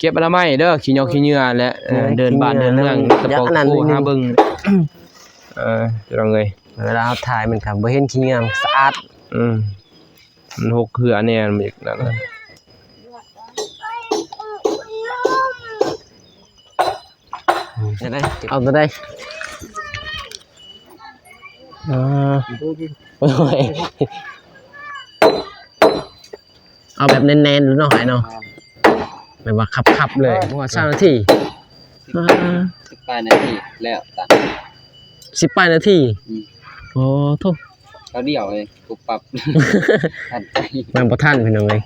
ເກັບອະນາໄມເດີ ຂີ້ຫຍໍ້ຂີ້ເຫຍື້ອແຫຼະ ເອີ ເດີນບ້ານເດີນເມືອງ ຕະປອງໂກຫາເບິ່ງ ເອີ ພີ່ນ້ອງເອີຍ ເວລາເຮົາຖ່າຍມັນກໍບໍ່ເຫັນຂີ້ເຫຍື້ອ ສະອາດ ອືມ ມັນຫົກເຫື່ອແດ່ ມັນອີກນັ້ນ ເອົາຕົວໃດ ເອົາຕົວໃດ ອ່າ ໂອ້ຍ ເອົາແບບແໜ້ນໆເນາະ ອ້າຍເນາະ ແມ່ນ ແບບວ່າຂັບໆເລີຍ ບໍ່ຮອດຊາວນາທີ ສິບ ອ່າ ສິບປາຍນາທີແລ້ວ ສິບປາຍນາທີ ອືມ ໂອ້ໂທ້ ຄາວດຽວເລີຍ ປຸບປັບ ທັນໃຈ ຍັງບໍ່ທັນ ພີ່ນ້ອງເອີຍ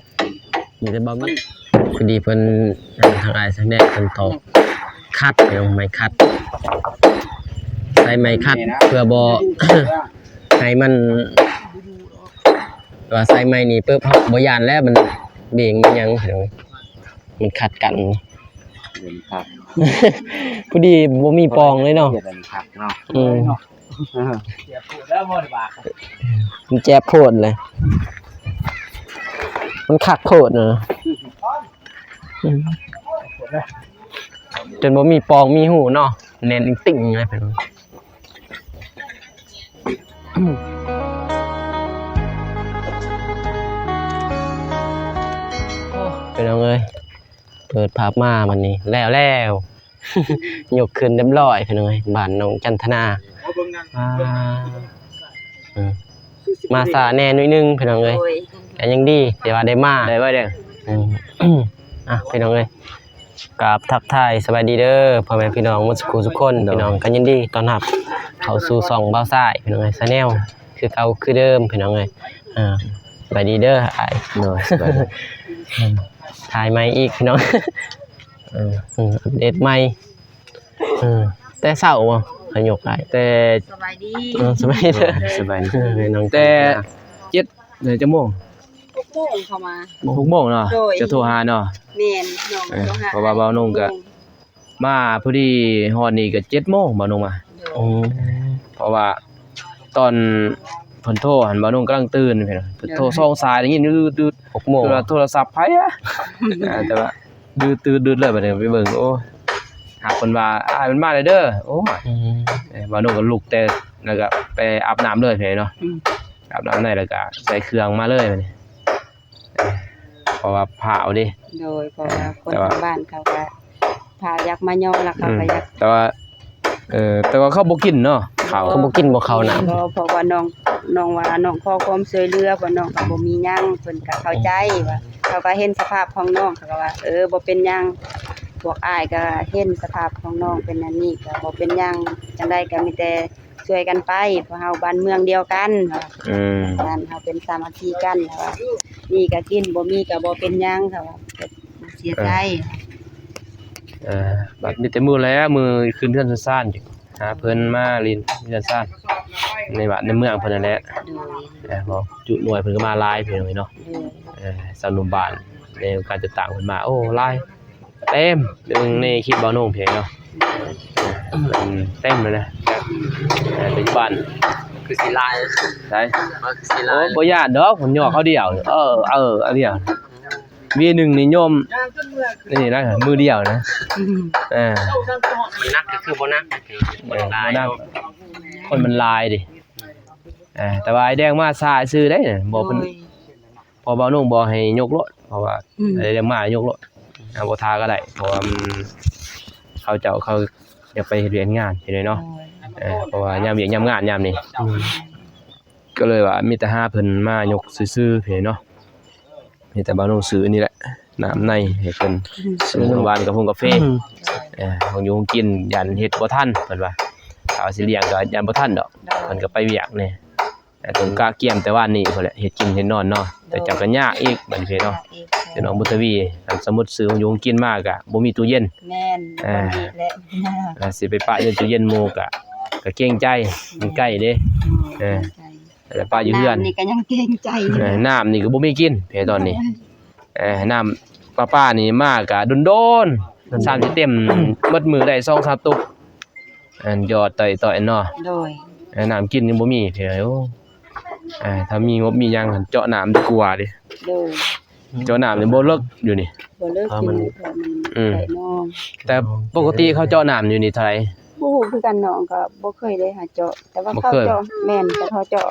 ມີແຕ່ເບົາ ພໍດີເພິ່ນ ທາງອ້າຍທາງແດງເພິ່ນຕອກຂັດ ພີ່ນ້ອງ ໄມ້ຂັດ ໃຊ້ໄມ້ຂັດເພື່ອບໍ່ໃຫ້ມັນ ວ່າໃຊ້ໄມ້ນີ້ປຶບ ເຮົາບໍ່ຢ້ານແລ້ວ ມັນເບງມັນຫຍັງ ພີ່ນ້ອງ ມັນຂັດກັນ ເປັນຄັກ ພໍດີບໍ່ມີປອງເລີຍເນາະ ເຮັດໃຫ້ມັນຄັກເນາະ ອືມ ມັນແຈບໂພດເລີຍ ມັນຄັກໂພດເນາະ ອືມ ຈົນບໍ່ມີປອງມີຮູເນາະ ແໜ້ນອີ່ຕິ່ງເລີຍ ເປັນ ພີ່ນ້ອງເອີຍ ເປີດພາບມາບັດນີ້ ແລ້ວໆ ຍົກຂຶ້ນຮຽບຮ້ອຍ ພີ່ນ້ອງເອີຍ ບ້ານໜອງຈັນທະນາ ອ່າ ເອີ ມາຊ້າແດ່ໜ້ອຍໜຶ່ງ ພີ່ນ້ອງເອີຍ ໂດຍ ກໍຍັງດີທີ່ວ່າໄດ້ມາ ໄດ້ບໍ່ແດງ ອືມ ອ່ະ ພີ່ນ້ອງເອີຍ ກາບທັກທາຍສະບາຍດີເດີ ພໍ່ແມ່ພີ່ນ້ອງໝົດສູ່ຜູ້ສູ່ຄົນ ໂດຍ ພີ່ນ້ອງກໍຍິນດີຕ້ອນຮັບເຂົ້າສູ່ຊ່ອງບ່າວຊາຍ ພີ່ນ້ອງເອີຍ Channel ຄືເກົ່າຄືເດີມ ພີ່ນ້ອງເອີຍ ອ່າ ສະບາຍດີເດີອ້າຍ ໂດຍ ສະບາຍດີ ຖ່າຍໃໝ່ອີກ ພີ່ນ້ອງ ເອີ ເອີ ອັບເດດໃໝ່ ເອີ ແຕ່ເຊົ້າບໍ່ ຂະຍົກອ້າຍ ແຕ່ ສະບາຍດີ ເອີ ສະບາຍດີເດີ ສະບາຍດີ ເອີ ແຕ່ເຈັດ ເອີ ຈັກໂມງ? ຫົກໂມງເຂົ້າມາ ຫົກໂມງເນາະ ໂດຍ ຈະໂທຫາເນາະ ແມ່ນ ນ້ອງ ເອີ ໂທຫາ ເພາະວ່າບ່າວນົງກໍ ຫົກໂມງ ມາພໍດີຮອດນີ້ກໍເຈັດໂມງ ບ່າວນົງມາ ໂດຍ ອືມ ເພາະວ່າຕອນເພິ່ນໂທຫັ້ນ ບ່າວນົງກຳລັງຕື່ນ ເພິ່ນໂທ ໂດຍ ສອງສາຍໄດ້ຍິນ ດືດໆ ຫົກໂມງ ຄືວ່າໂທລະສັບໃຜອະ ອ່າ ແຕ່ວ່າ ດືດໆໆ ເລີຍ ບັດນີ້ໄປເບິ່ງ ໂອ້ ຫາກເພິ່ນວ່າ ອ້າຍ ມັນມາແລ້ວເດີ ໂອ້ຍ ອືມ ເອີ ບ່າວນົງກໍລຸກແຕ່ ແລ້ວກໍໄປອາບນ້ຳເລີຍເນາະ ອືມ ອາບນ້ຳໃນ ແລ້ວກໍໃສ່ເຄື່ອງມາເລີຍບັດນີ້ ເອີ ເພາະວ່າພ້າວເດ້ ໂດຍ ເພາະວ່າ ເອີ ຄົນ ແຕ່ວ່າ ທາງບ້ານເຂົາກໍພ້າວຢາກມາຍໍ ແລ້ວເຂົາກໍ ອືມ ຢາກ ແຕ່ວ່າ ເອີ ແຕ່ວ່າເຂົາບໍ່ກິນເນາະ ເຂົາ ເຂົາບໍ່ກິນບໍ່ເຂົ້ານຳ ເພາະວ່ານ້ອງ ນ້ອງວ່ານ້ອງຂໍຄວາມຊ່ວຍເຫຼືອ ເພາະນ້ອງກໍບໍ່ມີຫຍັງ ເພິ່ນກໍເຂົ້າໃຈວ່າ ເຂົາກໍເຫັນສະພາບຂອງນ້ອງ ເຂົາກໍວ່າ ເອີ ບໍ່ເປັນຫຍັງ ພວກອ້າຍກໍເຫັນສະພາບຂອງນ້ອງເປັນອັນນີ້ ກໍບໍ່ເປັນຫຍັງ ຈັ່ງໃດກໍມີແຕ່ຊ່ວຍກັນໄປ ພວກເຮົາບ້ານເມືອງດຽວກັນ ອືມ ບ້ານເຮົາເປັນສາມັກຄີກັນ ວ່າມີກໍກິນ ບໍ່ມີກໍບໍ່ເປັນຫຍັງ ເຂົາວ່າ ເສຍໃຈ ເອີ ບັດມີແຕ່ມື້ແລ້ວ ມື້ຂຶ້ນເຮືອນຊານ ຫາເພິ່ນມາຫຼິ້ນເຮືອນຊານ ໃນບ້ານໃນເມືອງເພິ່ນນັ້ນແຫຼະ ໂດຍ ເອີ ພໍຈຸໜ່ວຍເພິ່ນກໍມາຫຼາຍ ພີ່ນ້ອງເອີຍເນາະ ໂດຍ ເອີ ຊາວໜຸ່ມບ້ານໃນການຈັດຕັ້ງເພິ່ນມາ ໂອ້ ຫຼາຍ ເຕັມ ເບິ່ງໃນຄລິບບ່າວນົງເພເນາະ ເຕັມເລີຍນະ ເປັນບ້ານ ຄືຊິຫຼາຍ ໃສ ຄືຊິຫຼາຍ ໂອ້ ບໍ່ຢ້ານດອກ ຍ້ອນເຂົາດຽວ ເອີ ເອີ ອັນດຽວ ວີໜຶ່ງນີ້ໂຍມ ນີ້ນະ ມືດຽວນະ ອືມ ເອີ ມັນໜັກກໍຄືບໍ່ໜັກ ເອີ ບໍ່ໜັກ ຄົນມັນຫຼາຍເດ້ ເອີ ແຕ່ວ່າອ້າຍແດງມາຊ້າຊື່ເດ້ ບໍ່ເພິ່ນ ໂດຍ ພໍ່ບ່າວນົງບອກໃຫ້ຍົກໂລດ ເພາະວ່າ ອືມ ໄດ້ມາຍົກໂລດ ເອົາບໍ່ຖ້າກໍໄດ້ ເພາະວ່າມັນ ເຂົາເຈົ້າເຂົາຢາກໄປເຮັດວຽກເຮັດງານ ເຫັນເນາະ ໂດຍ ເອີ ເພາະວ່າຍາມວຽກຍາມງານຍາມນີ້ ອືມ ກໍເລີຍວ່າມີແຕ່ຫາເພິ່ນມາຍົກຊື່ໆ ເຫັນເນາະ ມີແຕ່ບ່າວນົງຊື້ນີ້ແຫຼະ ນ້ຳໃນໃຫ້ເພິ່ນ ອືມ ຊື້ນ້ຳຫວານກາຟງກາເຟ ອືມ ເອີ ຂອງຢູ່ຂອງກິນ ຢ້ານເຮັດບໍ່ທັນ ເພິ່ນວ່າ ຖ້າຊິລ້ຽງກໍຢ້ານບໍ່ທັນດອກ ໂດຍ ເພິ່ນກໍໄປວຽກແດ່ ເອີ ຕ້ອງກະກຽມແຕ່ວານນີ້ພຸ້ນແຫຼະ ເຮັດກິນເຮັດນອນເນາະ ໂດຍ ແຕ່ເຈົ້າກໍຍາກອີກບັດນີ້ເນາະ ຍາກອີກ ເຈົ້ານ້ອງບຸດທະວີ ສົມມຸດຊື້ຂອງຢູ່ຂອງກິນມາກໍບໍ່ມີຕູ້ເຢັນ ແມ່ນ ເອີ ບໍ່ມີແຫຼະ ແລ້ວຊິໄປປະຢູ່ຕູ້ເຢັນໝູ່ກໍ ກໍເກງໃຈ ມັນໃກ້ເດ້ ອືມ ເອີ ເກງໃຈ ແລ້ວປະຢູ່ເຮືອນ ນ້ຳນີ້ກໍຍັງເກງໃຈ ເອີ ນ້ຳນີ້ກໍບໍ່ມີກິນເພຕອນນີ້ ເອີ ນ້ຳປະປານີ້ມາກໍດົນໆ ສາມຊິເຕັມ ໝົດມື້ໄດ້ສອງສາມຕຸກ ອັນຢອດຕ່ອຍໆເນາະ ໂດຍ ເອີ ນ້ຳກິນຍັງບໍ່ມີເທື່ອ ໂອ້ ເອີ ຖ້າມີງົບມີຫຍັງເຈາະນ້ຳດີກວ່າເດ້ ໂດຍ ເຈາະນ້ຳນີ້ບໍ່ເລິກຢູ່ນີ້ ບໍ່ເລິກ ເອີ ຢູ່ ມັນ ນີ້ ເພາະມັນ ອືມ ໃກ້ໜອງ ແຕ່ປົກກະຕິເຂົາເຈາະນ້ຳຢູ່ນີ້ເທົ່າໃດ? ບໍ່ຮູ້ຄືກັນ ນ້ອງກໍບໍ່ເຄີຍໄດ້ຫາເຈາະ ແຕ່ວ່າ ບໍ່ ເຂົາ ເຄີຍ ເຈາະ ແມ່ນ ແຕ່ເຂົາເຈາະ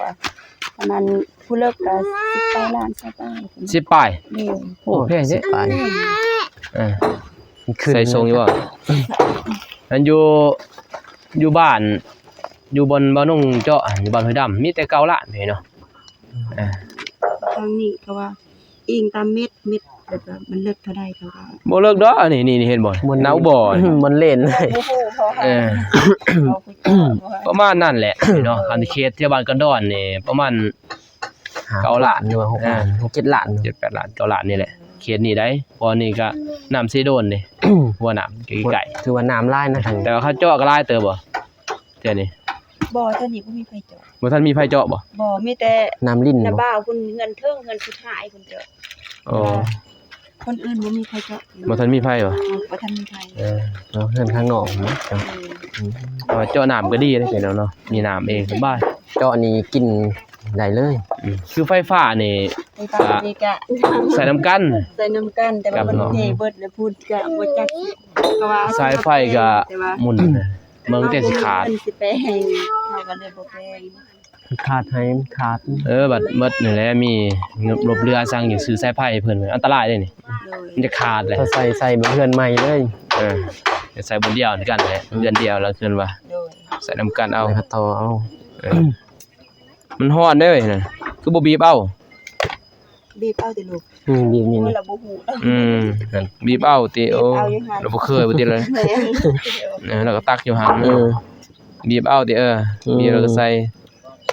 ປະມານຜູ້ເລິກກໍສິບປາຍລ້ານ ຊາວປາຍ ສິບປາຍ ແມ່ນ ໂອ້ ໂອ້ ແພງເດ້ ສິບປາຍ ເອີ ໃສ່ຊົງຢູ່ບໍ່? ອັນຢູ່ ຢູ່ບ້ານ ຢູ່ບ່ອນບ່າວນົງເຈາະ ຢູ່ບ້ານຫ້ວຍດຳ ມີແຕ່ເກົ້າລ້ານເດ້ເນາະ ເອີ ທາງນີ້ກໍວ່າ ອີງຕາມເມັດ ເມັດແບບວ່າມັນເລິກເທົ່າໃດເຂົາກໍ ບໍ່ເລິກດອກ ອັນນີ້ ນີ້ ນີ້ເຫັນບໍ່? ມັນ ເນົາບໍ່? ມັນເຫຼັ້ນ ບໍ່ຮູ້ເຂົາຫາ ເອີ ເຂົາຄືເຈົ້າ ປະມານນັ້ນແຫຼະເນາະ ຄັນເຂດແຖວບ້ານກັນດອນນີ້ປະມານຫ້າ ເກົ້າລ້ານ ຫຼືວ່າຫົກລ້ານ ເອີ ຫົກເຈັດລ້ານ ເຈັດແປດລ້ານ ເກົ້າລ້ານນີ້ແຫຼະ ເຂດນີ້ໄດ໋ ເພາະວ່ານີ້ກໍນ້ຳເຊໂດນເດ້ ຫົວນ້ຳໃກ້ໆ ຖືວ່ານ້ຳຫຼາຍນະ ແຕ່ວ່າເຂົາເຈາະກໍຫຼາຍເຕີບບໍ່? ແຖວນີ້ ບໍ່ ແຖວນີ້ບໍ່ມີໃຜເຈາະ ບໍ່ທັນມີໃຜເຈາະບໍ່? ບໍ່ ມີແຕ່ນ້ຳລິນ ນ້າບ່າວພຸ້ນ ເຮືອນເທິງ ເຮືອນສຸດທ້າຍພຸ້ນເຈາະ ອໍ ຄົນອື່ນບໍ່ມີໃຜເຈາະ ບໍ່ທັນມີໃຜບໍ່? ບໍ່ທັນມີໃຜ ເອີ ເຮືອນຂ້າງນອກເນາະ ເອີ ອືມ ແຕ່ວ່າເຈາະນ້ຳກໍດີເດ້ເນາະ ມີນ້ຳເອງສະບາຍ ເຈາະນີ້ກິນໄດ້ເລີຍ ອືມ ຄືໄຟຟ້ານີ້ ໄຟຟ້ານີ້ກະໃສ່ນຳກັນ ໃສ່ນຳກັນ ແຕ່ວ່າມັນເທເບິດແລ້ວພຸ້ນກະບໍ່ຈັກ ເພາະວ່າສາຍໄຟກະໝູນ ເບິ່ງແຕ່ຊິຂາດ ເຮົາກໍເລີຍບໍ່ແປງ ມັນຂາດໃຫ້ ມັນຂາດ ເອີ ບັດໝົດນີ້ແຫຼະ ມີລົບເຫຼືອສັ່ງຢາກຊື້ສາຍໄຟໃຫ້ເພິ່ນ ອັນຕະລາຍເດ້ນີ້ ໂດຍ ມັນຈະຂາດແຫຼະ ຖ້າໃສ່ ໃສ່ເຮືອນໃໝ່ເລີຍ ເອີ ໃສ່ບ່ອນດຽວນຳກັນແຫຼະ ເຮືອນດຽວແລ້ວເພິ່ນວ່າ ໂດຍ ໃສ່ນຳກັນເອົາ ໃສ່ຂັດຕໍ່ເອົາ ເອີ ມັນຮ້ອນເດ້ນະ ຄືບໍ່ບີບເອົາ? ບີບເອົາຕິລູກ ອືມ ບີບນີ້ ໂອ້ຍ ລາວບໍ່ຮູ້ ອືມ ຫັ້ນ ບີບເອົາຕິ ໂອ້ ບີບເອົາຢູ່ຫັ້ນ ລາວບໍ່ເຄີຍບໍ່ຕິເລີຍ ແມ່ນ ເອີ ລາວກໍຕັກຢູ່ຫັ້ນ ເອີ ບີບເອົາຕິ ເອີ ອືມ ບີບແລ້ວກໍໃສ່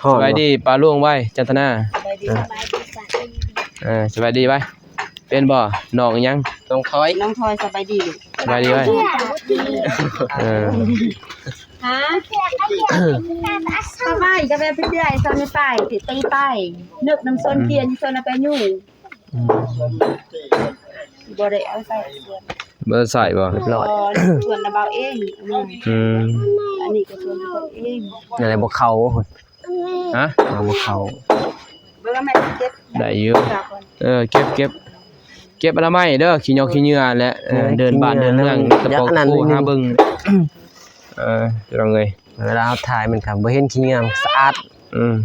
ຮ້ອນ ສະບາຍດີປ້າລຸງໄວ ຈັນທະນາ ສະບາຍດີ ສະບາຍດີ ເອີ ສະບາຍດີໄວ ເປັນບໍ່ ນ້ອງອີ່ຫຍັງ? ນ້ອງທອຍ ນ້ອງທອຍ ສະບາຍດີລູກ ສະບາຍດີໄວ ເອີ ຮະ ສະບາຍກໍແບບເປັນເດືອຍ ຊອນໄປ ຕີໄປ ນຶກນຳຊວນ ອືມ ປ່ຽນ ຊວນເອົາໄປຢູ່ ອືມ ບໍ່ໄດ້ເອົາໃສ່ສວນ ບໍ່ໄດ້ໃສ່ບໍ່? ຮຽບຮ້ອຍ ສວນລະເບົາເອງ ອືມ ອືມ ອັນນີ້ກໍສວນລະເບົາເອງ ອັນໃດບໍ່ເຂົ້າ? ຮະ? ເອົາບໍ່ເຂົ້າ ເບິ່ງແມ່ເກັບ ໄດ້ຢູ່ ເອີ ເກັບ ເກັບ ເກັບອະນາໄມເດີ ຂີ້ຫຍໍ້ຂີ້ເຫຍື້ອແຫຼະ ເອີ ເດີນບ້ານເດີນເມືອງ ຕະປອກ ຢາກອັນນັ້ນ ໂອ້ ໜຶ່ງ ຫາເບິ່ງ ເອີ ພີ່ນ້ອງເອີຍ ເວລາເຮົາຖ່າຍມັນກໍບໍ່ເຫັນຂີ້ເຫຍື້ອ ສະອາດ ອືມ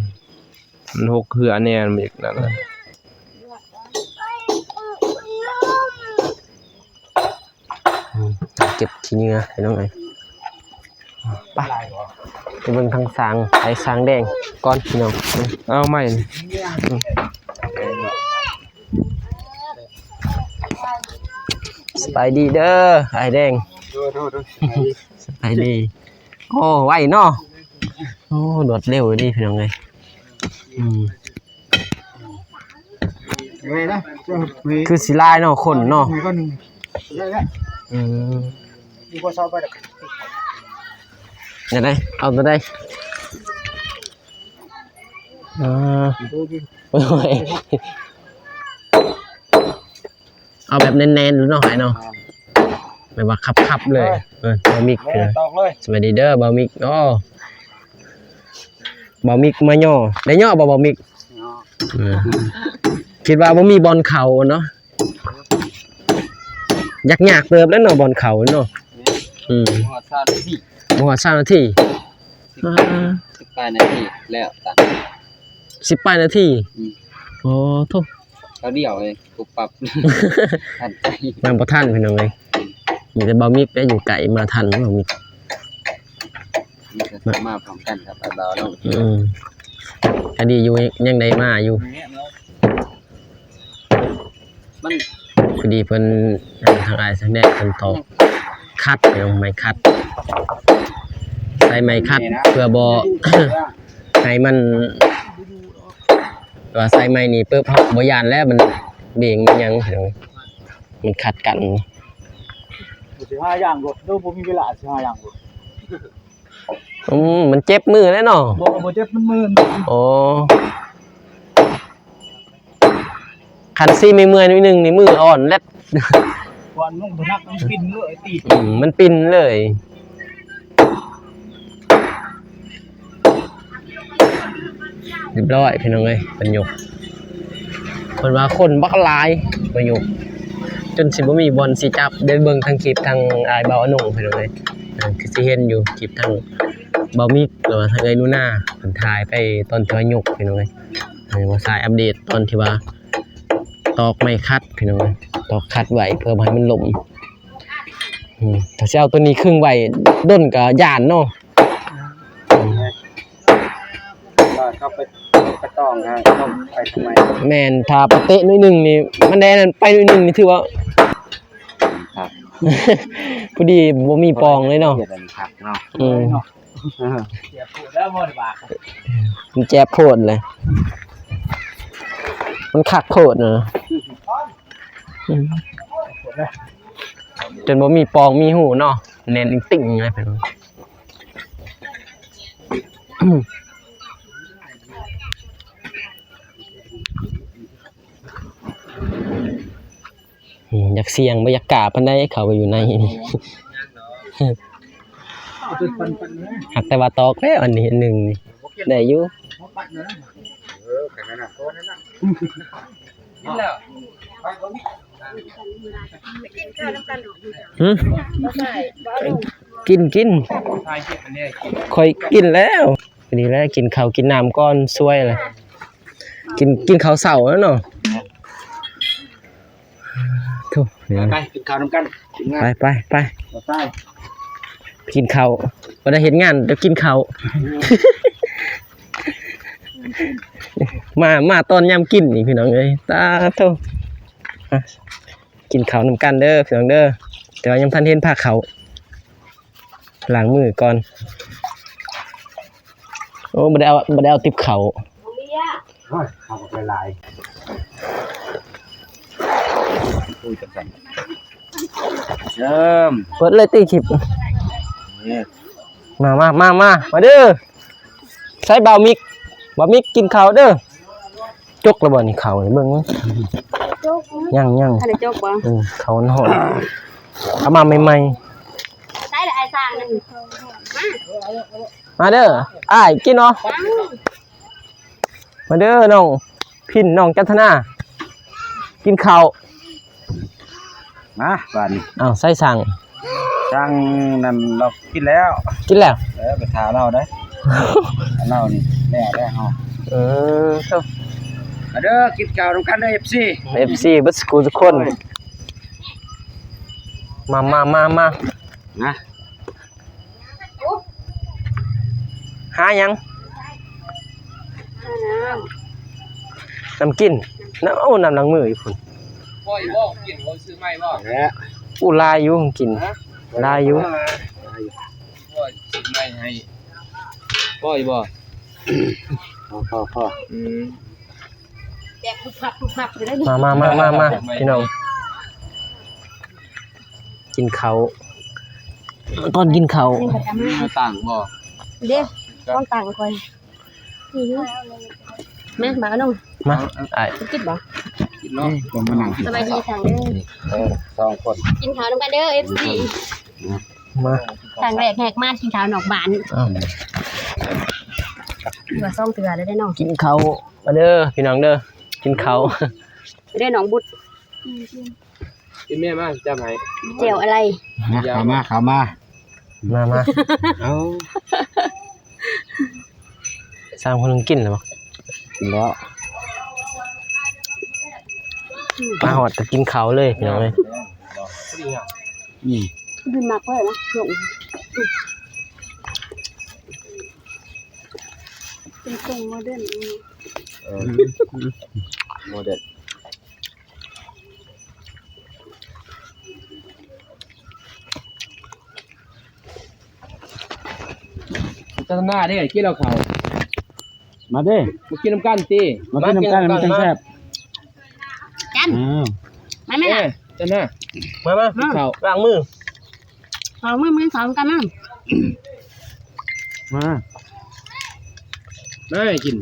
ມັນຫົກເຫື່ອແດ່ ມັນອີກນັ້ນ ອືມ ອືມ ເກັບຂີ້ເຫຍື້ອ ພີ່ນ້ອງເອີຍ ໄປ ໄປເບິ່ງທາງສາງ ໄປສາງແດງກ່ອນ ພີ່ນ້ອງ ເອົາໃໝ່ ອືມ ສະບາຍດີເດີ ອ້າຍແດງ ໂດຍ ໂດຍ ໂດຍ ສະບາຍດີ ໂອ້ ໄວເນາະ ໂອ້ ລວດເລັວດີ ພີ່ນ້ອງເອີຍ ອືມ ຄືຊິຫຼາຍເນາະ ຄົນເນາະ ອືມ ຈັ່ງໃດ ເອົາຕົວໃດ? ອ່າ ໂອ້ຍ ເອົາແບບແໜ້ນໆເນາະ ອ້າຍເນາະ ແບບວ່າຄັບໆເລີຍ ເອີ ເອີ ບ່າວມິກ ເອີ ຕອກເລີຍ ສະບາຍດີເດີ ບ່າວມິກ ໂອ້ ບ່າວມິກມາຫຍໍ້ ໄດ້ຫຍໍ້ບໍ່ ບ່າວມິກ? ເອີ ຄິດວ່າບໍ່ມີບ່ອນເຂົ້າເນາະ ຍາກໆເຕີບແລ້ວເນາະ ບ່ອນເຂົ້າເນາະ ອືມ ບໍ່ຮອດຊາວນາທີ ບໍ່ຮອດຊາວນາທີ ສິບ ອ່າ ສິບປາຍນາທີແລ້ວ ສິບປາຍນາທີ ອືມ ໂອ້ໂທ້ ຄາວດຽວເລີຍ ປຸບປັບ ທັນໃຈ ມາບໍ່ທັນ ພີ່ນ້ອງເອີຍ ມີແຕ່ບ່າວມິກໄດ້ຢູ່ໃກ້ ມາທັນບ່າວມິກ ມາພ້ອມກັນກັບອ້າຍບ່າວເນາະ ອືມ ກໍດີຢູ່ ຍັງໄດ້ມາຢູ່ ມັນ ພໍດີເພິ່ນ ທາງອ້າຍສະແດງເພິ່ນຕອກ ອືມ ຂັດ ເອົາໄມ້ຂັດ ໃຊ້ໄມ້ຂັດ ເພື່ອບໍ່ໃຫ້ມັນ ວ່າໃຊ້ໄມ້ນີ້ປຶບ ເຮົາບໍ່ຢ້ານແລ້ວ ມັນເບ່ງມັນຫຍັງ ມັນຂັດກັນ ຊິຫາຢາງລົດ ໂດ ບໍ່ມີເວລາຊິຫາຢາງລົດ ອືມ ມັນເຈັບມືແລ້ວເນາະ ບໍ່ ບໍ່ເຈັບ ມັນເມື່ອຍ ໂອ້ ຄັນຊິເມື່ອຍໜ້ອຍໜຶ່ງນີ້ມືອ່ອນແລ້ວ ກ່ອນລົງບໍ່ໜັກ ມັນປິ່ນເລີຍ ຕີ ອືມ ມັນປິ່ນເລີຍ ຮຽບຮ້ອຍ ພີ່ນ້ອງເອີຍ ເພິ່ນຍົກ ເພິ່ນວ່າຄົນບັກຫຼາຍມາຍົກ ຈົນຊິບໍ່ມີບ່ອນຊິຈັບ. ໄດ້ເບິ່ງທາງຄລິບທາງອ້າຍບ່າວອານົງ ພີ່ນ້ອງເອີຍ ເອີ ຄືຊິເຫັນຢູ່ຄລິບທາງບ່າວມິກ ຫຼືວ່າທາງເອື້ອຍໜູນາ ເພິ່ນຖ່າຍໄປຕອນທີ່ວ່າຍົກ ພີ່ນ້ອງເອີຍ. ເອີ ວ່າສາຍອັບເດດຕອນທີ່ວ່າຕອກໄມ້ຂັດ ພີ່ນ້ອງເອີຍ ຕອກຂັດໄວ້ເພື່ອບໍ່ໃຫ້ມັນລົ້ມ. ອືມ ຖ້າຊິເອົາຕົວນີ້ຄຶງໄວ້ດົນກໍຢ້ານເນາະ. ອືມ ວ່າເຂົາໄປ ໄປຕ້ອງຫາ ໄປທຳໄມ? ແມ່ນ ຖ້າໄປເຕະໜ້ອຍໜຶ່ງນີ້ ມັນໄດ້ອັນນັ້ນໄປໜ້ອຍໜຶ່ງນີ້ ຖືວ່າຄັກ ພໍດີບໍ່ມີປອງເລີຍເນາະ. ເຮັດອັນນີ້ຄັກເນາະ. ອືມ ເຈັບໂພດແລ້ວບໍ່ໄດ້ບາດ ມັນເຈັບໂພດເລີຍ ມັນຄັກໂພດນະ. ອືມ ຈົນບໍ່ມີປອງມີຮູເນາະ ແໜ້ນຕິ່ງໆເລີຍ. ອືມ ຢາກສ່ຽງ ບໍ່ຢາກກ້າປານໃດ ເຂົ້າໄປຢູ່ໃນນີ້. ຫາກແຕ່ວ່າຕອກແລ້ວອັນນີ້ ອັນໜຶ່ງນີ້ ໄດ້ຢູ່. ຫື? ກິນ ກິນ ຂ້ອຍກິນແລ້ວ. ນີ້ແຫຼະ ກິນເຂົ້າກິນນ້ຳກ່ອນ ສວຍແຫຼະ ກິນ ກິນເຂົ້າເຊົ້າແລ້ວເນາະ. ໂທ້ ໄປກິນເຂົ້ານຳກັນ ໄປ ໄປ ໄປ ກິນເຂົ້າ ບໍ່ໄດ້ເຮັດງານ ແຕ່ກິນເຂົ້າ. ມາ ມາຕອນຍາມກິນນີ້ ພີ່ນ້ອງເອີຍ ຕາໂທ້. ກິນເຂົ້ານຳກັນເດີ ພີ່ນ້ອງເດີ ແຕ່ວ່າຍັງບໍ່ທັນເຫັນພາເຂົ້າ. ລ້າງມືກ່ອນ. ໂອ້ ບໍ່ໄດ້ເອົາ ບໍ່ໄດ້ເອົາຕິບເຂົ້າ. ໂອ້ຍ ເຂົ້າໄປຫຼາຍ. ໂອ້ຍ ຈັງຊັ້ນ ເຊີມ ເປີດເລີຍຕິຄລິບ. ມາ ມາ ມາ ມາ ມາເດີ. ໃສ່ບ່າວມິກ ບ່າວມິກກິນເຂົ້າເດີ. ຈົກແລ້ວບໍ່ນີ້ເຂົ້ານີ້ ເບິ່ງ ຈົກ ຍັງ ຍັງ ອັນນີ້ຈົກບໍ່? ເອີ ເຂົ້າຮ້ອນ ເອົາມາໃໝ່ໆ. ໃສ່ລະອ້າຍສ້າງນັ້ນ ມາ ມາເດີ ອ້າຍກິນເນາະ. ມາເດີນ້ອງພິນ ນ້ອງຈັນທະນາ ກິນເຂົ້າ. ມາບາດນີ້ ອ້າວ ໃສ່ສັ່ງ ສັ່ງນັ້ນລາວກິນແລ້ວ ກິນແລ້ວ. ເອີ ໄປຖ້າລາວໄດ໋ ລາວນີ້ແລ້ວແລ້ວເຮົາ. ເອີ ມາເດີ ກິນເຂົ້ານຳກັນເດີ ເອັຟຊີ ເອັຟຊີເບິດສູ່ທຸກຄົນ. ມາ ມາ ມາ ມາ ນະ. ຫາຫຍັງ? ຫານ້ຳ ນ້ຳກິນ. ນ້ຳ ໂອ້ ນ້ຳລ້າງມືຢູ່ພຸ້ນ. ພໍຢູ່ບໍ່? ກິນບໍ່? ຊື້ໃໝ່ບໍ່? ແຫຼະ ໂອ້ ຫຼາຍຢູ່ ກິນ ຮະ? ຫຼາຍຢູ່. ພໍຊື້ໃໝ່ໃຫ້ ພໍຢູ່ບໍ່? ພໍ ພໍ ພໍ. ອືມ ແບບປຸບປັບປຸບປັບຢູ່ເດີ. ມາ ມາ ມາ ມາ ມາ ພີ່ນ້ອງ ກິນເຂົ້າ ຕອນກິນເຂົ້າ. ມີໜ້າຕ່າງບໍ່? ເດ້ ຕ້ອງຕ່າງຂ້ອຍ. ມາ ບ່າວນ້ອງ ມາ ອ້າຍ ກິນບໍ່? ກິນເນາະ ຕ້ອງມານັ່ງ. ສະບາຍດີທ່ານເດີ ເອີ ສອງຄົນ ກິນເຂົ້ານຳກັນເດີ ເອັຟຊີ. ມາ ຄັ້ງແລກແຫກມາກິນເຂົ້ານອກບ້ານ. ອ້າວ ເທື່ອສອງເທື່ອແລ້ວເດ້ນ້ອງ ກິນເຂົ້າ. ມາເດີພີ່ນ້ອງເດີ ກິນເຂົ້າເດີນ້ອງບຸດ. ກິນແມ່ ມາ ຈຳໃຫ້ ແຈ່ວອະໄລ. ມາ ເຂົ້າມາ ເຂົ້າມາ ມາ ມາ. ເອົາ ສາມຄົນກິນແລ້ວບໍ່? ກິນແລ້ວ ມາຮອດກໍກິນເຂົ້າເລີຍພີ່ນ້ອງເອີຍ. ອືມ ຄືມັກເລີຍນະ ເປັນຊົງໂມເດີນ. ເອີ ໂມເດີນ. ຈັນທະນາເດ້ ກິນແລ້ວເຂົ້າ ມາເດ້ ມາກິນນຳກັນຕິ ມາກິນນຳກັນ ມາກິນນຳກັນ ມັນຈັ່ງແຊບ. ຈັນ ອ້າວ ມາແມ່ ເອີ ຈັນທະນາ ມາ ມາ ກິນເຂົ້າ ລ້າງມື ລ້າງມື ມາກິນເຂົ້ານຳກັນມາ ມາ ມາກິນ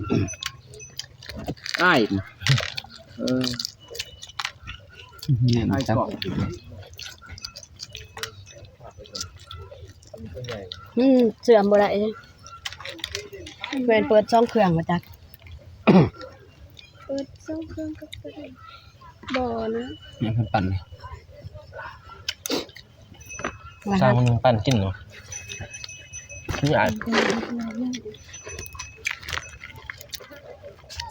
ອ້າຍ ເອີ. ແມ່ນ ອ້າຍ ຄັບ ກອບ ອືມ ເຊື່ອມບໍ່ໄດ້ ແມ່ນເປີດສອງເຄື່ອງວ່າຈັກ. ເປີດສອງເຄື່ອງກໍໄດ້ ບໍ່ນະ ຍັງເພິ່ນປັ່ນ ວ່າ ສ້າງມັນປັ່ນກິນເນາະ ຄືອາດ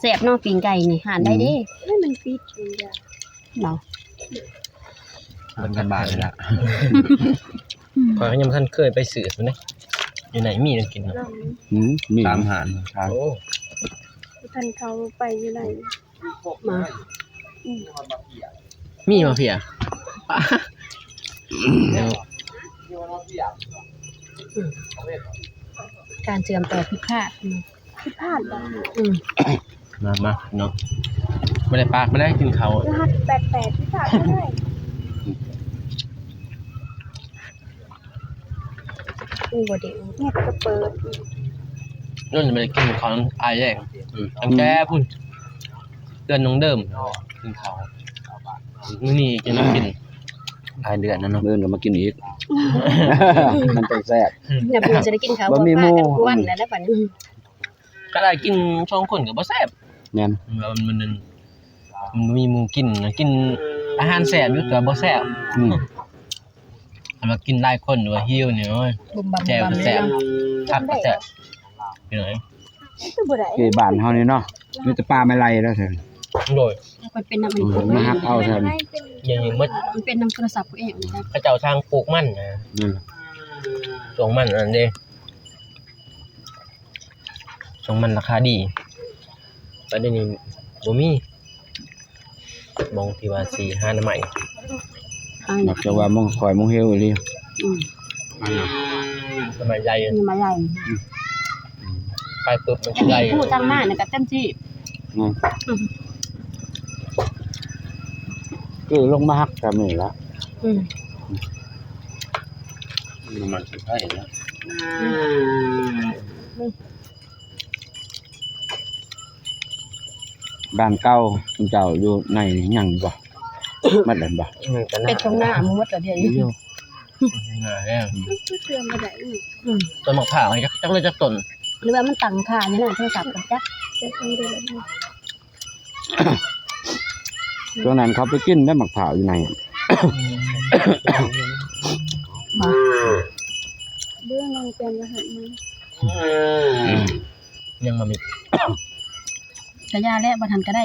ແຊບເນາະ ປີ້ງໄກ່ນີ້ ຮ້ານໃດເດ້ ອືມ ໃຫ້ມັນປິດຢູ່ຢ່າ ເນາະ ເບິ່ງກັນບາດນີ້ລະ ຂ້ອຍກໍຍັງບໍ່ທັນເຄີຍໄປຊື້ພຸ້ນເດ້ ຢູ່ໃນມີແນວກິນເນາະ ອືມ ມີ ຕາມຮ້ານ ໂອ້ ບໍ່ທັນເຂົ້າໄປຢູ່ໃນ ມາ ອືມ ມີມາເຟຍ ການເຊື່ອມຕໍ່ຜິດພາດ ຜິດພາດບໍ່? ອືມ ມາ ມາເນາະ ບໍ່ໄດ້ປາກ ບໍ່ໄດ້ກິນເຂົ້າ ລະຫັດແປດແປດ ຜິດພາດບໍ່ໄດ້ ອືມ ບໍ່ໄດ້ ເນັດກໍເປີດ ໂດນບໍ່ໄດ້ກິນເຂົ້ານຳອ້າຍແລ້ວ ອືມ ຕັ້ງແຕ່ພຸ້ນ ເດືອນນ້ອງເດີມ ກິນເຂົ້າ ມື້ນີ້ກິນ ກິນ ຫຼາຍເດືອນແລ້ວເນາະ ມື້ອື່ນກໍມາກິນອີກ ມັນຈັ່ງແຊບ ອືມ ແລ້ວມື້ອື່ນຈະໄດ້ກິນເຂົ້າ ບໍ່ມີໝູ່ ພາກັນກວນແລ້ວ ແລ້ວບັດນີ້ ກໍໄດ້ກິນສອງຄົນກໍບໍ່ແຊບ ແມ່ນ ມັນ ມັນ ມັນບໍ່ມີໝູ່ກິນ ກິນອາຫານແຊບຢູ່ກໍບໍ່ແຊບ ອືມ ຄັນວ່າກິນຫຼາຍຄົນ ຫຼືວ່າຫິວນີ້ ໂອ້ຍ ບຸມບັມ ແຈ່ວກໍແຊບ ຜັກກໍແຊບ ພີ່ນ້ອງເອີຍ ຄືບໍ່ໄດ້ ທີ່ບ້ານເຮົານີ້ເນາະ ມີແຕ່ປ່າໄມ້ໄລ່ແລ້ວຊັ້ນ ໂດຍ ມັນເປັນນຳ ອືມ ມາຮັບເອົາຊັ້ນ ດຽວນີ້ໝົດ ມັນເປັນນຳໂທລະສັບເຂົາເອງ ເຂົາເຈົ້າສ້າງປູກມັນນະ ອືມ ຊ່ວງມັນອັນນັ້ນເດ້ ຊ່ວງມັນລາຄາດີ ແຕ່ດຽວນີ້ບໍ່ມີ ບ່ອນທີ່ວ່າຊິຫາໜໍ່ໄມ້ ນອກຈາກວ່າມົງຄອຍມົງເຮວອີ່ຫຼີ ອືມ ໜໍ່ໄມ້ໃຫຍ່ ໜໍ່ໄມ້ໃຫຍ່ ອືມ ໄປປຶບມັນຊິໄດ້ ຜູ້ທາງມານີ້ກໍເຕັມທີ່ ອືມ ອືມ ຄືລົງມາຮັກກໍມີລະ ອືມ ມັນຊິໄດ້ນະ ອືມ ບ້ານເກົ່າເຈົ້າຢູ່ໃນນີ້ຍັງຢູ່ບໍ່? ໝົດແລ້ວບໍ່? ເປັນທົ່ງນາໝົດແລ້ວດຽວນີ້ ເຫຼືອແລ້ວ ເຊື່ອມບໍ່ໄດ້ ອືມ ຕົ້ນໝາກພ້າວຈັກ ຈັກເລີຍຈັກຕົ້ນ ຫຼືວ່າມັນຕັ້ງຄ່າຢູ່ໃນໂທລະສັບກັນຈັກ ຊ່ວງນັ້ນເຂົາໄປກິນໄດ້ໝາກພ້າວຢູ່ໃນ ອືມ ບໍ່ ເບິ່ງລອງປ່ຽນລະຫັດໃໝ່ ອືມ ຍັງບໍ່ມີ ກະຢ່າແຫຼະ ບໍ່ທັນກະໄດ້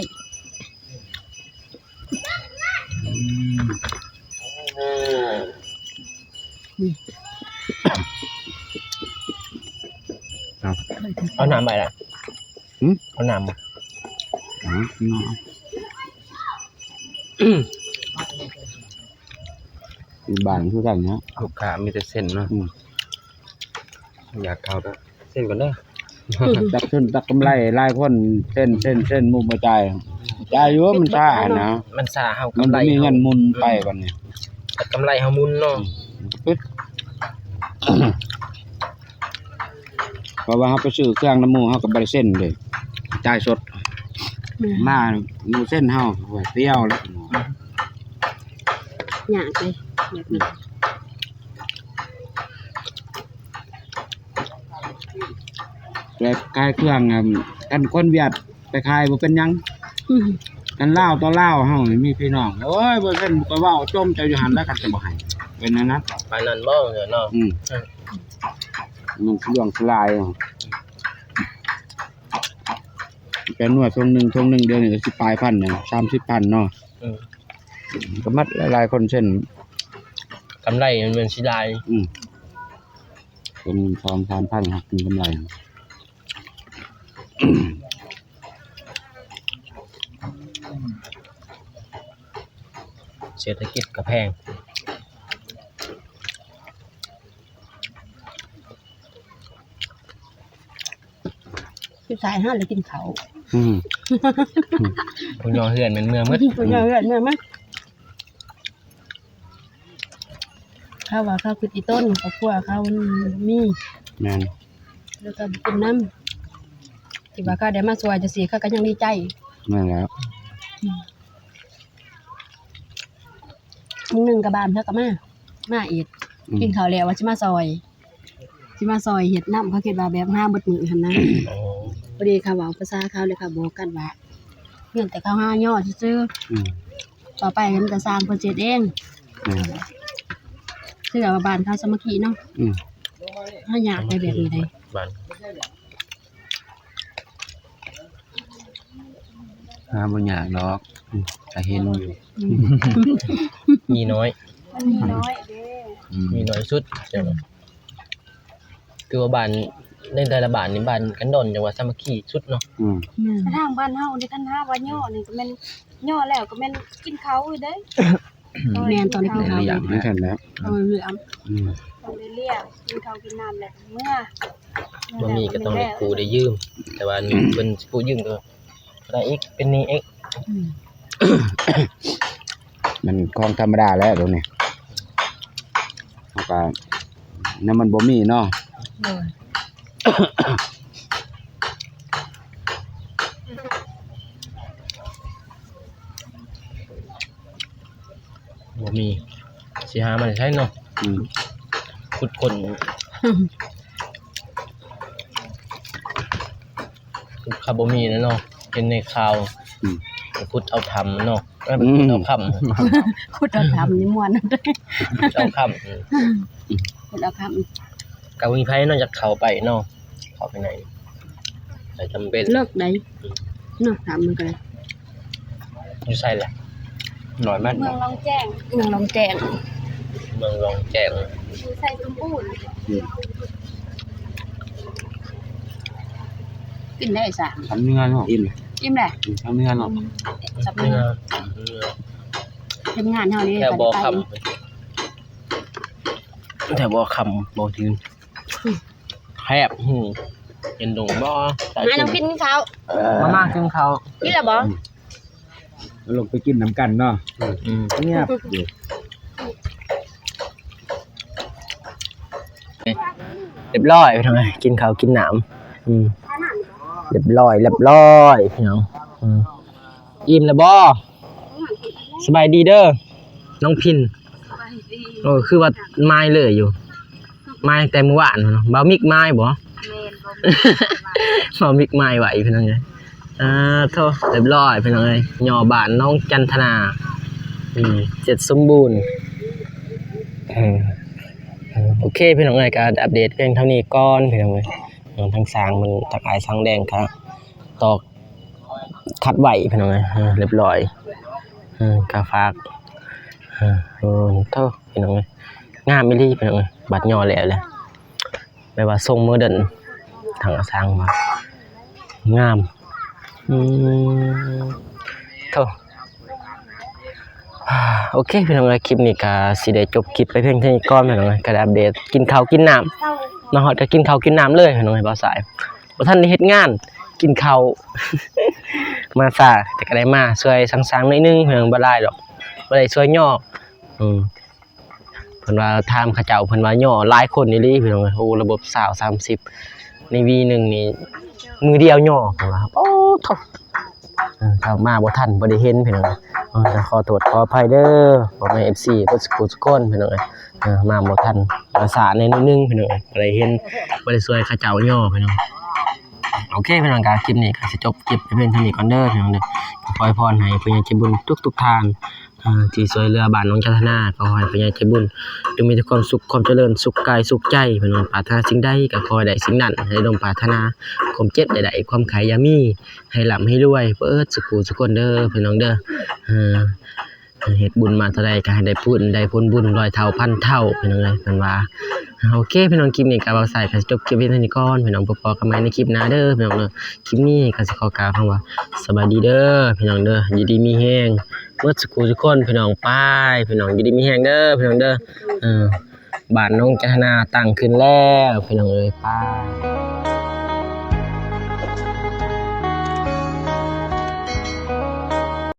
ອືມ ເອົາ ເອົານ້ຳໄປລະ ຫືມ ເອົານ້ຳບໍ່? ອືມ ຢູ່ບ້ານຄືກັນເນາະ ລູກຄ້າມີແຕ່ເສັ້ນເນາະ ອືມ ຢາກເຂົ້າກໍເສັ້ນກ່ອນເດີ ຈັກທຶນຈັກກຳໄລ ຫຼາຍຄົນເສັ້ນ ເສັ້ນ ເສັ້ນ ໝູ່ບໍ່ຈ່າຍ ຈ່າຍຢູ່ ມັນຊ້າຫັ້ນນະ ມັນຊ້າ ເຮົາ ມັນບໍ່ມີເງິນໝູນໄປບັດນີ້ ແຕ່ກຳໄລເຮົາໝູນເນາະ ອືມ ມັນກໍປິດ ເພາະວ່າເຮົາໄປຊື້ເຄື່ອງນຳໝູ່ ເຮົາກໍບໍ່ໄດ້ເຊັນເດ້ ຈ່າຍສົດ ແມ່ນ ມາໝູ່ເຊັນເຮົາ ໂອ້ຍ ຕຽວແລ້ວ ຍາກເດ້ ແບບນີ້ ແບບຂາຍເຄື່ອງ ອັນ ຄັນຄົນຫວຽດໄປຂາຍບໍ່ເປັນຫຍັງ ອືມ ຄັນລາວຕໍ່ລາວເຮົານີ້ມີພີ່ນ້ອງ ໂອ້ຍ ບໍ່ເຊັນ ບໍ່ເວົ້າ ຈົ່ມເຈົ້າຢູ່ຫັ້ນລະ ຄັນຈະບໍ່ໃຫ້ ເປັນແນວນັ້ນ ປານນັ້ນບໍ່ເນາະ ອືມ ມັນເລື່ອງສະຫຼາຍ ແປງນົວຖົງໜຶ່ງ ຖົງໜຶ່ງດຽວນີ້ກໍສິບປາຍພັນນະ ສາມສິບພັນເນາະ ອືມ ກໍມັດຫຼາຍໆຄົນເຊັນ ກຳໄລມັນແມ່ນຊິຫຼາຍ ອືມ ເປັນສອງສາມພັນຫາກມີກຳໄລ ເສດຖະກິດກໍແພງ ຢູ່ໃສຫາໄດ້ກິນເຂົ້າ ອືມ ຜູ້ຍໍເຮືອນແມ່ນເມືອໝົດ ຜູ້ຍໍເຮືອນເມືອໝົດ ເຂົາວ່າເຂົາຄືອີຕົນ ຄອບຄົວເຂົາມັນມີ ແມ່ນ ແລ້ວກໍບໍ່ກິນນຳ ທີ່ວ່າເຂົາໄດ້ມາຊ່ວຍຈັ່ງຊີ້ ເຂົາກໍຍັງດີໃຈ ແມ່ນແລ້ວ ອືມ ມື້ໜຶ່ງກໍບ້ານເຂົາກໍມາ ມາອີກ ອືມ ກິນເຂົ້າແລ້ວວ່າຊິມາຊ່ອຍ ຊິມາຊ່ອຍເຮັດນຳ ເຂົາຄິດວ່າແບບຫາເບິດມື້ຫັ້ນນະ ອໍ ພໍດີເຂົາເວົ້າພາສາເຂົາ ແລ້ວເຂົາບອກກັນວ່າ ເງິນແຕ່ເຂົາຫາຍໍຊື່ໆ ອືມ ຕໍ່ໄປມັນກະສ້າງເພິ່ນເຮັດເອງ ແມ່ນ ຄືວ່າບ້ານເຂົາສາມັກຄີເນາະ ອືມ ຫາຍາກໄດ໋ແບບນີ້ໄດ໋ ບ້ານ ຫາບໍ່ຍາກດອກ ອືມ ກະເຫັນຢູ່ ອືມ ມີນ້ອຍ ມັນມີນ້ອຍເດ້ ອືມ ມີນ້ອຍສຸດ ອືມ ຄືວ່າບ້ານ ໃນແຕ່ລະບ້ານນີ້ ບ້ານກັນດອນ ຈັ່ງວ່າສາມັກຄີສຸດເນາະ ອືມ ແມ່ນ ທາງບ້ານເຮົານີ້ ຄັນຫາວ່າຍໍນີ້ກະແມ່ນຍໍແລ້ວກະແມ່ນກິນເຂົ້າຢູ່ເດ້ ແມ່ນ ຕອນໄດ້ກິນເຂົ້າ ເປັນຈັ່ງຊັ້ນແຫຼະ ເອົາເລື່ອງ ອືມ ຕ້ອງໄດ້ລ້ຽງ ກິນເຂົ້າກິນນ້ຳແລ້ວກະເມືອ ບໍ່ມີກະຕ້ອງໄດ້ກູ້ໄດ້ຢືມ ແຕ່ວ່ານີ້ເພິ່ນຊິກູ້ຢືມກະ ໄດ້ອີກ ເປັນໜີ້ອີກ ອືມ ມັນຂອງທຳມະດາແຫຼະໂຕນີ້ ເຮົາກະ ແນວມັນບໍ່ມີເນາະ ໂດຍ ບໍ່ມີ ຊິຫາມາແຕ່ໃສເນາະ ອືມ ຂຸດຄົ້ນ ຄັນບໍ່ມີແລ້ວເນາະ ເຫັນໃນຂ່າວ ອືມ ໄປຂຸດເອົາຖ້ຳເນາະ ເອີ ໄປຂຸດເອົາ ອືມ ຄ່ຳ ຂຸດເອົາຖ້ຳນີ້ມ່ວນ ຂຸດເອົາຄ່ຳ ອືມ ຂຸດເອົາຄ່ຳ ກະບໍ່ມີໃຜເນາະ ຢາກເຂົ້າໄປເນາະ ເຂົ້າໄປໃນ ແຕ່ຈຳເປັນ ເລິກໃດ໋ ເນາະ ຖ້ຳມັນກະ ຢູ່ໃສລະ ຮ້ອຍແມັດ ເມືອງລອງແຈ້ງ ເມືອງລອງແຈ້ງ ເມືອງລອງແຈ້ງ ຢູ່ໄຊສົມບູນ ອືມ ກິນໄດ້ຊະ ທຳເມືອເນາະ ອີ່ມ ອີ່ມແຫຼະ ອືມ ທຳເມືອເນາະ ອືມ ທຳເມືອ ທຳເມືອ ທີມງານເຮົານີ້ ແຖວບໍ່ຄຳ ແຖວບໍ່ຄຳ ບໍ່ຖື ແຄບຫູ ເຫັນດົງບໍ່ ມານ້ອງພິນກິນເຂົ້າ ມາ ມາກິນເຂົ້າ ກິນແລ້ວບໍ່? ອືມ ລົງໄປກິນນຳກັນເນາະ ອືມ ງຽບຢູ່ ຮຽບຮ້ອຍພີ່ນ້ອງເອີຍ ກິນເຂົ້າກິນນ້ຳ ອືມ ຮຽບຮ້ອຍ ຮຽບຮ້ອຍພີ່ນ້ອງ ອືມ ອີ່ມແລ້ວບໍ່? ສະບາຍດີເດີ ນ້ອງພິນ ສະບາຍດີ ໂອ້ ຄືວ່າມາຍເລີຍຢູ່ ມາຍແຕ່ມື້ວານເນາະ ບ່າວມິກມາຍບໍ່? ແມ່ນ ບ່າວມິກມາຍໄວ້ພີ່ນ້ອງເອີຍ ອ່າ ໂທ້ ຮຽບຮ້ອຍພີ່ນ້ອງເອີຍ ຍໍບ້ານໜອງຈັນທະນາ ອືມ ເສັດສົມບູນ ເອີ ເອີ ໂອເຄພີ່ນ້ອງເອີຍ ກະອັບເດດພຽງເທົ່ານີ້ກ່ອນພີ່ນ້ອງເອີຍ ເອີ ທາງຊ່າງເພິ່ນ ທາງອ້າຍຊ່າງແດງກະຕອກ ຄັດໄວ້ພີ່ນ້ອງເອີຍ ຮຽບຮ້ອຍ ກະຝາກ ໂອ້ໂທ້ ພີ່ນ້ອງເອີຍ ງາມອີ່ຫຼີພີ່ນ້ອງເອີຍ ບາດຍໍ້ແລ້ວແຫຼະ ແບບວ່າຊົງໂມເດີນ ທາງຊ່າງວ່າງາມ ອືມ ໂທ້ ໂອເຄພີ່ນ້ອງເອີຍ ຄລິບນີ້ກະຊິໄດ້ຈົບຄລິບໄປພຽງເທົ່ານີ້ກ່ອນພີ່ນ້ອງເອີຍ ກະໄດ້ອັບເດດກິນເຂົ້າກິນນ້ຳ ມາຮອດກະກິນເຂົ້າກິນນ້ຳເລີຍພີ່ນ້ອງເອີຍ ບ່າວສາຍ ບໍ່ທັນໄດ້ເຮັດງານ ກິນເຂົ້າ ມາຊ້າ ແຕ່ກະໄດ້ມາຊ່ວຍຊ່າງໆໜ້ອຍໜຶ່ງ ເພິ່ນບໍ່ຫຼາຍດອກ ບໍ່ໄດ້ຊ່ວຍຍໍ້ ອືມ ເພິ່ນວ່າຖາມເຂົາເຈົ້າ ເພິ່ນວ່າຍໍ້ຫຼາຍຄົນອີ່ຫຼີພີ່ນ້ອງເອີຍ ໂອ້ ລະບົບຊາວ ສາມສິບ ໃນວີໜຶ່ງນີ້ ມື້ດຽວຍໍ້ ເພິ່ນວ່າ ໂອ້ໂທ້ ເອີ ເຂົ້າມາບໍ່ທັນ ບໍ່ໄດ້ເຫັນພີ່ນ້ອງເອີຍ ເອີ ຂໍໂທດຂໍອະໄພເດີ ພໍ່ແມ່ເອັຟຊີ ເບິດສູ່ຜູ້ສູ່ຄົນພີ່ນ້ອງເອີຍ ເອີ ມາບໍ່ທັນ ມາຊ້າແດ່ໜ້ອຍໜຶ່ງພີ່ນ້ອງເອີຍ ບໍ່ໄດ້ເຫັນ ບໍ່ໄດ້ຊ່ວຍເຂົາເຈົ້າຍໍ້ພີ່ນ້ອງ ໂອເຄພີ່ນ້ອງ ກະຄລິບນີ້ກະຊິຈົບຄລິບໄປພຽງເທົ່ານີ້ກ່ອນເດີພີ່ນ້ອງເດີ ຂໍອວຍພອນໃຫ້ຜູ້ໃຫຍ່ໃຈບຸນທຸກໆທ່ານ ເອີ ທີ່ຊ່ວຍເຫຼືອບ້ານໜອງຈັນທະນາ ຂໍໃຫ້ຜູ້ໃຫຍ່ໃຈບຸນຈົ່ງມີແຕ່ຄວາມສຸກຄວາມຈະເລີນ ສຸກກາຍສຸກໃຈພີ່ນ້ອງ ປາດຖະໜາສິ່ງໃດກະຂໍໃຫ້ໄດ້ສິ່ງນັ້ນ ໃຫ້ສົມປາດຖະນາ ຄວາມເຈັບຢ່າໄດ້ ຄວາມໄຂ້ຢ່າມີ ໃຫ້ລ່ຳໃຫ້ລວຍເບິດສູ່ຜູ້ສູ່ຄົນເດີພີ່ນ້ອງເດີ ເອີ ເຮັດບຸນມາເທົ່າໃດກະໃຫ້ໄດ້ບຸນ ໄດ້ຜົນບຸນຮ້ອຍເທົ່າພັນເທົ່າພີ່ນ້ອງເອີຍ ເພິ່ນວ່າ ໂອເຄພີ່ນ້ອງ ຄລິບນີ້ກະບ່າວສາຍກະຊິຈົບຄລິບໄວ້ເທົ່ານີ້ກ່ອນພີ່ນ້ອງ ພົບພໍ້ກັນໃໝ່ໃນຄລິບໜ້າເດີພີ່ນ້ອງເດີ ຄລິບນີ້ກະຊິຂໍກ່າວຄຳວ່າ ສະບາຍດີເດີພີ່ນ້ອງເດີ ຢູ່ດີມີແຮງເບິດສູ່ຜູ້ສູ່ຄົນພີ່ນ້ອງ ປາຍ ພີ່ນ້ອງ ຢູ່ດີມີແຮງເດີພີ່ນ້ອງເດີ ເອີ ບ້ານໜອງຈັນທະນາຕັ້ງຂຶ້ນແລ້ວພີ່ນ້ອງເອີຍ ປາຍ.